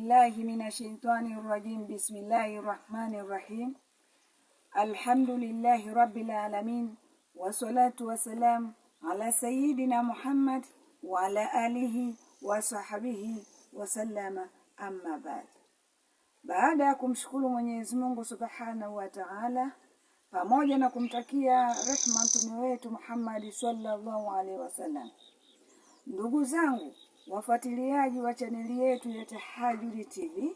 Billahi minashaitani rajim. Bismillahi rahmani rahim. Alhamdulillahi rabbil alamin wassalatu wassalam ala sayyidina Muhammad wa ala alihi wa sahbihi wasallama, amma ba'd. Baada ya kumshukuru Mwenyezi Mungu Subhanahu wa Ta'ala pamoja na kumtakia rehma mtume wetu Muhammad sallallahu alaihi wasallam, ndugu zangu wafuatiliaji wa chaneli yetu ya Tahajjud TV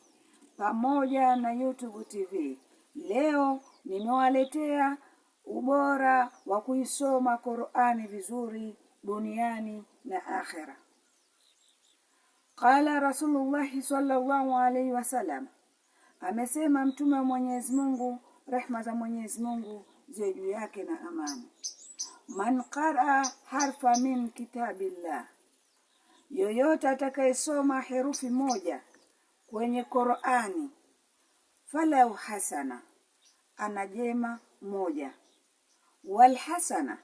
pamoja na YouTube TV, leo nimewaletea ubora wa kuisoma Qur'ani vizuri duniani na akhera. Qala Rasulullahi sallallahu alaihi wasallam, amesema Mtume wa Mwenyezi Mungu, rehma za Mwenyezi Mungu ziwe juu yake na amani, man qaraa harfa min kitabillah, yoyote atakayesoma herufi moja kwenye Qur'ani, falau hasana, ana jema moja, walhasana,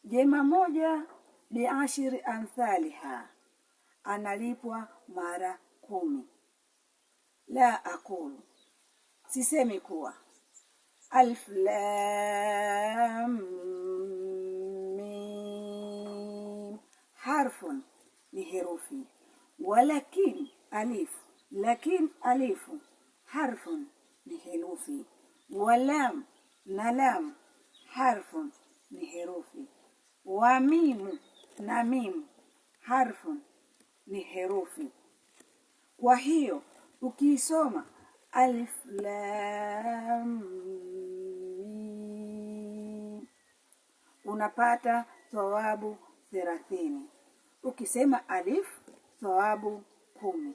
jema moja, biashiri amthaliha, analipwa mara 10. La aqulu, sisemi kuwa alif lam mim harfun ni herufi, walakin alif, lakin alifu harfun ni herufi, walam na lam harfun ni herufi, wa mimu na mimu harfun ni herufi. Kwa hiyo ukiisoma alif lam mim unapata thawabu 30. Ukisema alif thawabu 10,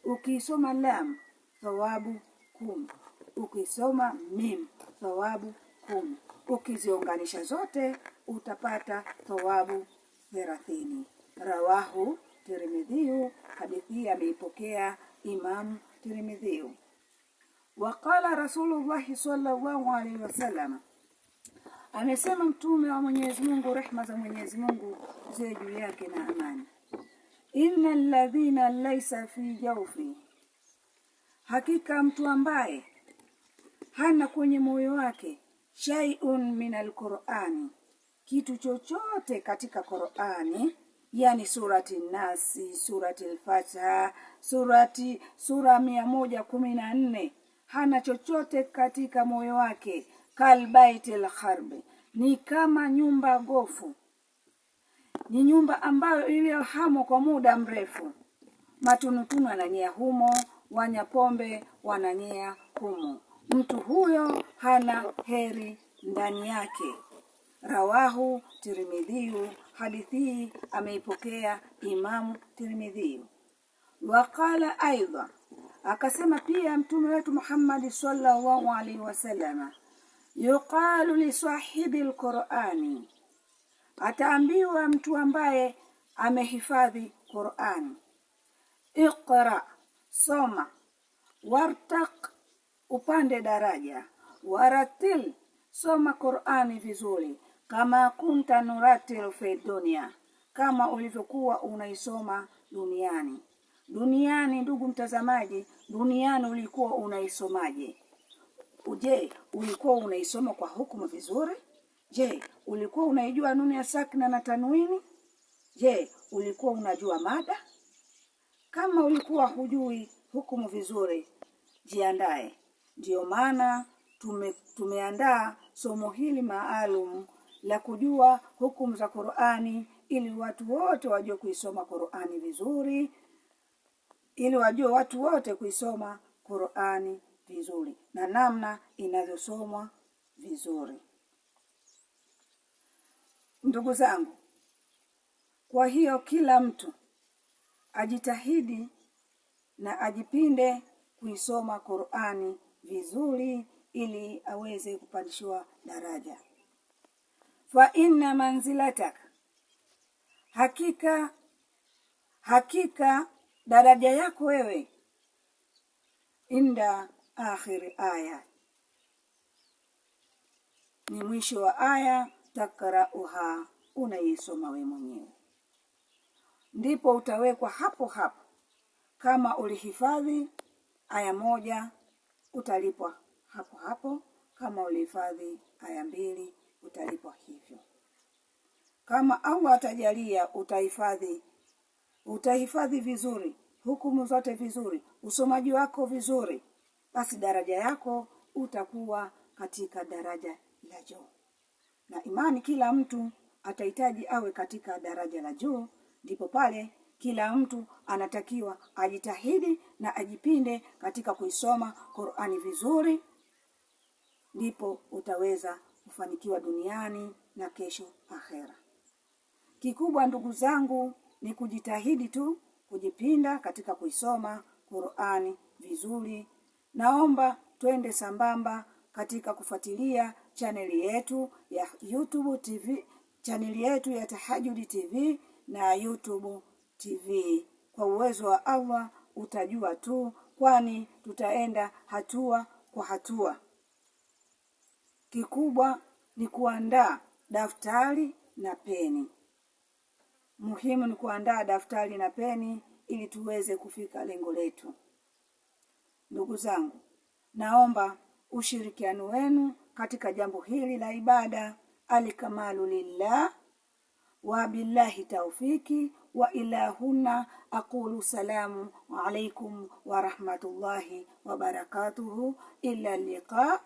ukisoma lam thawabu 10, ukisoma mim thawabu 10, ukiziunganisha zote utapata thawabu 30. Rawahu Tirmidhiyu, hadithi hii ameipokea Imam Tirmidhiyu. Waqala Rasulullahi sallallahu alaihi wasallam, amesema Mtume wa Mwenyezi Mungu, rehma za Mwenyezi Mungu ziwe juu yake na amani, innal ladhina laysa fi jawfi, hakika mtu ambaye hana kwenye moyo wake shay'un min alqur'ani, kitu chochote katika Qur'ani, yani surati Nasi, surati Al-Fatiha, sura 114, hana chochote katika moyo wake, kalbaitil kharbi, ni kama nyumba gofu, ni nyumba ambayo iliyohamwa kwa muda mrefu. Matunutunu wananyea humo, wanya pombe wananyea humo. Mtu huyo hana heri ndani yake. Rawahu Tirmidhiyu, hadithi hii ameipokea Imamu Tirmidhiyu. Waqala aidha, akasema pia Mtume wetu Muhammad sallallahu alaihi wasallam, yuqalu li sahibi alqur'ani, ataambiwa mtu ambaye amehifadhi Qur'ani, iqra, soma, wartaq, upande daraja, waratil, soma Qur'ani vizuri, kama kunta nuratil fi dunia, kama ulivyokuwa unaisoma duniani. Duniani, ndugu mtazamaji, duniani ulikuwa unaisomaje? Je, ulikuwa unaisoma kwa hukumu vizuri? Je, ulikuwa unaijua nuni ya sakna na tanwini? Je, ulikuwa unajua mada? Kama ulikuwa hujui hukumu vizuri, jiandae. Ndiyo maana tumeandaa somo hili maalum la kujua hukumu za Qur'ani, ili watu wote wajue kuisoma Qur'ani vizuri, ili wajue watu wote kuisoma Qur'ani vizuri na namna inavyosomwa vizuri. Ndugu zangu, kwa hiyo kila mtu ajitahidi na ajipinde kuisoma Qur'ani vizuri ili aweze kupandishwa daraja. Fa inna manzilatak, hakika daraja yako wewe, inda akhiri aya, ni mwisho wa aya, takrauha, unaisoma we mwenyewe, ndipo utawekwa hapo hapo. Kama ulihifadhi aya moja utalipwa hapo hapo, kama ulihifadhi aya mbili utalipwa hivyo. Kama Allah atajalia utahifadhi vizuri, hukumu zote vizuri, usomaji wako vizuri, basi daraja yako utakuwa katika daraja la juu. Na imani, kila mtu atahitaji awe katika daraja la juu, ndipo pale kila mtu anatakiwa ajitahidi na ajipinde katika kuisoma Qur'ani vizuri, ndipo utaweza kufanikiwa duniani na kesho akhera. Kikubwa ndugu zangu ni kujitahidi tu kujipinda katika kuisoma Qur'ani vizuri. Naomba twende sambamba katika kufuatilia chaneli yetu ya YouTube TV, chaneli yetu ya Tahajjud TV na YouTube TV. Kwa uwezo wa Allah utajua tu, kwani tutaenda hatua kwa hatua. Kikubwa ni kuandaa daftari na peni. Muhimu ni kuandaa daftari na peni ili tuweze kufika lengo letu. Ndugu zangu, naomba ushirikiano wenu katika jambo hili la ibada. Alkamalu lillah wa billahi taufiki wa ilahuna aqulu salamu alaikum wa rahmatullahi wa barakatuhu ila liqa.